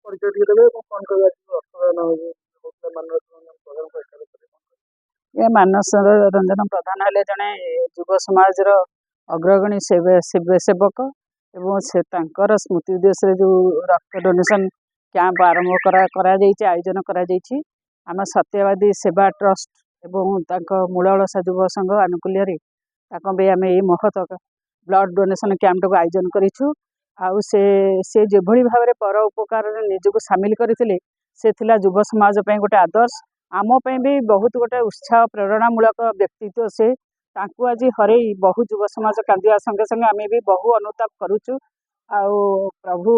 ପରିଚୟ ଟିକେ ଦେବେ ଏବଂ କ'ଣ କହିବେ, ଆଜି ରକ୍ତଦାନ ହେଉଥିଲା ମାନସ ରଞ୍ଜନ ପ୍ରଧାନଙ୍କ ଏକାଦଶରେ, କ'ଣ କହିବେ? ଏ ମାନସ ରଞ୍ଜନ ପ୍ରଧାନ ହେଲେ ଜଣେ ଯୁବ ସମାଜର ଅଗ୍ରଗଣୀ ସେବକ ଏବଂ ସେ ତାଙ୍କର ସ୍ମୃତି ଉଦ୍ଦେଶ୍ୟରେ ଯେଉଁ ରକ୍ତ ଡୋନେସନ୍ କ୍ୟାମ୍ପ ଆରମ୍ଭ କରାଯାଇଛି, ଆୟୋଜନ କରାଯାଇଛି, ଆମ ସତ୍ୟବାଦୀ ସେବା ଟ୍ରଷ୍ଟ ଏବଂ ତାଙ୍କ ମୂଳଅଳସା ଯୁବ ସଂଘ ଆନୁକୂଲ୍ୟରେ ତାଙ୍କ ପାଇଁ ଆମେ ଏଇ ମହତ ବ୍ଲଡ଼ ଡୋନେସନ୍ କ୍ୟାମ୍ପଟାକୁ ଆୟୋଜନ କରିଛୁ। ଆଉ ସେ ଯେଭଳି ଭାବରେ ପର ଉପକାରରେ ନିଜକୁ ସାମିଲ କରିଥିଲେ, ସେ ଥିଲା ଯୁବ ସମାଜ ପାଇଁ ଗୋଟେ ଆଦର୍ଶ, ଆମ ପାଇଁ ବି ବହୁତ ଗୋଟେ ଉତ୍ସାହ ପ୍ରେରଣାମୂଳକ ବ୍ୟକ୍ତିତ୍ୱ ସେ। ତାଙ୍କୁ ଆଜି ହରେଇ ବହୁ ଯୁବ ସମାଜ କାନ୍ଦିବା ସଙ୍ଗେ ସଙ୍ଗେ ଆମେ ବି ବହୁ ଅନୁତାପ କରୁଛୁ। ଆଉ ପ୍ରଭୁ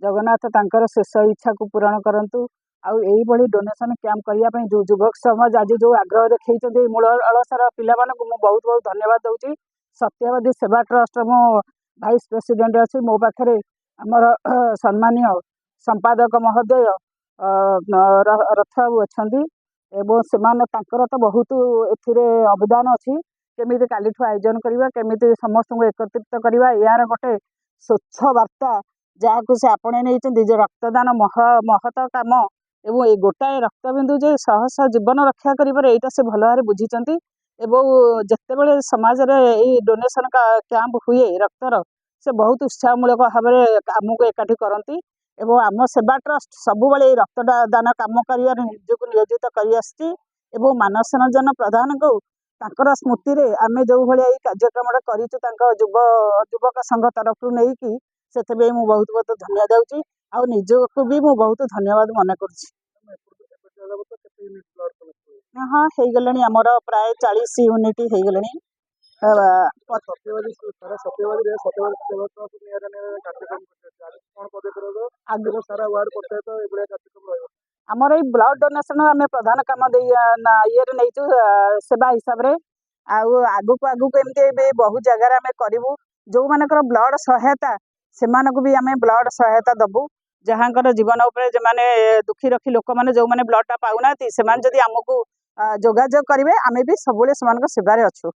ଜଗନ୍ନାଥ ତାଙ୍କର ଶେଷ ଇଚ୍ଛାକୁ ପୂରଣ କରନ୍ତୁ। ଆଉ ଏଇଭଳି ଡୋନେସନ୍ କ୍ୟାମ୍ପ କରିବା ପାଇଁ ଯେଉଁ ଯୁବକ ସମାଜ ଆଜି ଯେଉଁ ଆଗ୍ରହ ଦେଖେଇଛନ୍ତି, ମୂଳ ଅଳସାର ପିଲାମାନଙ୍କୁ ମୁଁ ବହୁତ ବହୁତ ଧନ୍ୟବାଦ ଦେଉଛି। ସତ୍ୟବାଦୀ ସେବା ଟ୍ରଷ୍ଟର ମୁଁ ଭାଇସ୍ ପ୍ରେସିଡେଣ୍ଟ ଅଛି। ମୋ ପାଖରେ ଆମର ସମ୍ମାନୀୟ ସମ୍ପାଦକ ମହୋଦୟ ରଥ ବାବୁ ଅଛନ୍ତି ଏବଂ ସେମାନେ ତାଙ୍କର ତ ବହୁତ ଏଥିରେ ଅବଦାନ ଅଛି। କେମିତି କାଲିଠୁ ଆୟୋଜନ କରିବା, କେମିତି ସମସ୍ତଙ୍କୁ ଏକତ୍ରିତ କରିବା, ଏହାର ଗୋଟେ ସ୍ୱଚ୍ଛ ବାର୍ତ୍ତା ଯାହାକୁ ସେ ଆପଣେଇ ନେଇଛନ୍ତି ଯେ ରକ୍ତଦାନ ମହତ କାମ ଏବଂ ଏଇ ଗୋଟାଏ ରକ୍ତବିନ୍ଦୁ ଯେ ଶହ ଶହ ଜୀବନ ରକ୍ଷା କରିପାରେ, ଏଇଟା ସେ ଭଲ ଭାବରେ ବୁଝିଛନ୍ତି। ଏବଂ ଯେତେବେଳେ ସମାଜରେ ଏଇ ଡୋନେସନ୍ କ୍ୟାମ୍ପ ହୁଏ ରକ୍ତର, ସେ ବହୁତ ଉତ୍ସାହମୂଳକ ଭାବରେ ଆମକୁ ଏକାଠି କରନ୍ତି ଏବଂ ଆମ ସେବା ଟ୍ରଷ୍ଟ ସବୁବେଳେ ଏଇ ରକ୍ତଦାନ କାମ କରିବାରେ ନିଜକୁ ନିୟୋଜିତ କରିଆସିଛି। ଏବଂ ମାନସ ରଞ୍ଜନ ପ୍ରଧାନଙ୍କୁ ତାଙ୍କର ସ୍ମୃତିରେ ଆମେ ଯେଉଁ ଭଳିଆ ଏଇ କାର୍ଯ୍ୟକ୍ରମଟା କରିଛୁ ତାଙ୍କ ଯୁବକ ସଂଘ ତରଫରୁ ନେଇକି, ସେଥିପାଇଁ ମୁଁ ବହୁତ ବହୁତ ଧନ୍ୟବାଦ ଦେଉଛି ଆଉ ନିଜକୁ ବି ମୁଁ ବହୁତ ଧନ୍ୟବାଦ ମନେ କରୁଛି। ଏବେ ଯାବତ କେତେ ୟୁନିଟ୍ ବ୍ଲଡ଼ କଲେକ୍ଟ ହୁଏ? ହଁ, ହେଇଗଲାଣି, ଆମର ପ୍ରାୟ 40 ୟୁନିଟ୍ ହେଇଗଲାଣି। ସତ୍ୟବାଦୀ, ସାରା ସତ୍ୟବାଦୀରେ ସତ୍ୟବାଦୀ ସେବା ଟ୍ରଷ୍ଟ ନିଆରା ନିଆରା କାର୍ଯ୍ୟକ୍ରମ କରିଛନ୍ତି। ଆଗକୁ କ'ଣ ପଦକ୍ଷେପ ରହିବ ଏବଂ ସାରା ୱାର୍ଡ, ପଞ୍ଚାୟତ ଏଭଳିଆ କାର୍ଯ୍ୟକ୍ରମ ରହିବ? ଆମର ଏଇ ବ୍ଲଡ଼ ଡୋନେସନ୍ ଆମେ ପ୍ରଧାନ କାମ ଦେଇ ଇଏରେ ନେଇଛୁ ସେବା ହିସାବରେ। ଆଉ ଆଗକୁ ଆଗକୁ ଏମିତି ଏବେ ବହୁତ ଜାଗାରେ ଆମେ କରିବୁ। ଯେଉଁମାନଙ୍କର ବ୍ଲଡ଼ ସହାୟତା, ସେମାନଙ୍କୁ ବି ଆମେ ବ୍ଲଡ଼ ସହାୟତା ଦେବୁ। ଯାହାଙ୍କର ଜୀବନ ଉପରେ ଯେଉଁମାନେ ଦୁଃଖୀ ରଖି ଲୋକମାନେ, ଯେଉଁମାନେ ବ୍ଲଡ଼ଟା ପାଉନାହାନ୍ତି, ସେମାନେ ଯଦି ଆମକୁ ଯୋଗାଯୋଗ କରିବେ, ଆମେ ବି ସବୁବେଳେ ସେମାନଙ୍କ ସେବାରେ ଅଛୁ।